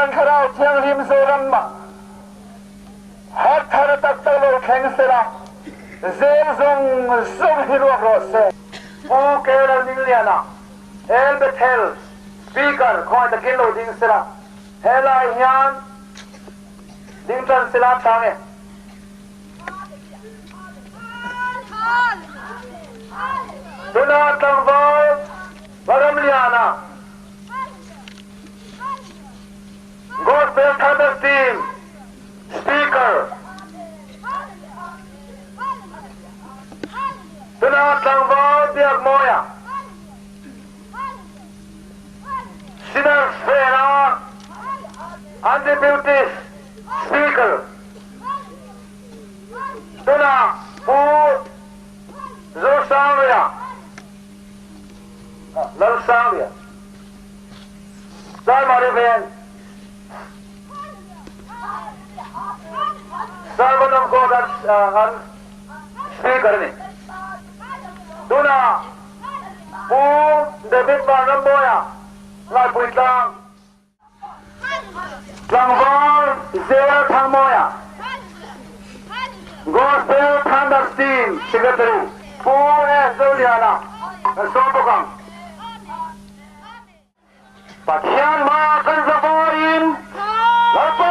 Pathian Thlarau Thianghlim Zoram ah harh thar taktak lo thleng sela, zel zawng zawng hi ruak rawh se. Pu K. Lalhmingliana, El Bethel Speaker khawngaih takin lo ding sela, helai hian ding tan sela tlang e. Tuna tlangval Varamliana, Gospel Thunder Team Speaker, Tuna tlangval Biakmawia, Sinners Vela an Deputy Speaker, Tunah Pu Zosanglia, Lalsanglia, Saimari Veng, Servant of God an Speaker a ni. Tunah Pu David Vanrammawia, Ngaipui Tlang, Tlangval Zel Thangmawia, Gospel Thunders Team Secretary Pu S. Zoliana kan sawm bawk ang. Pathian hma kan zavaiin Lalpa.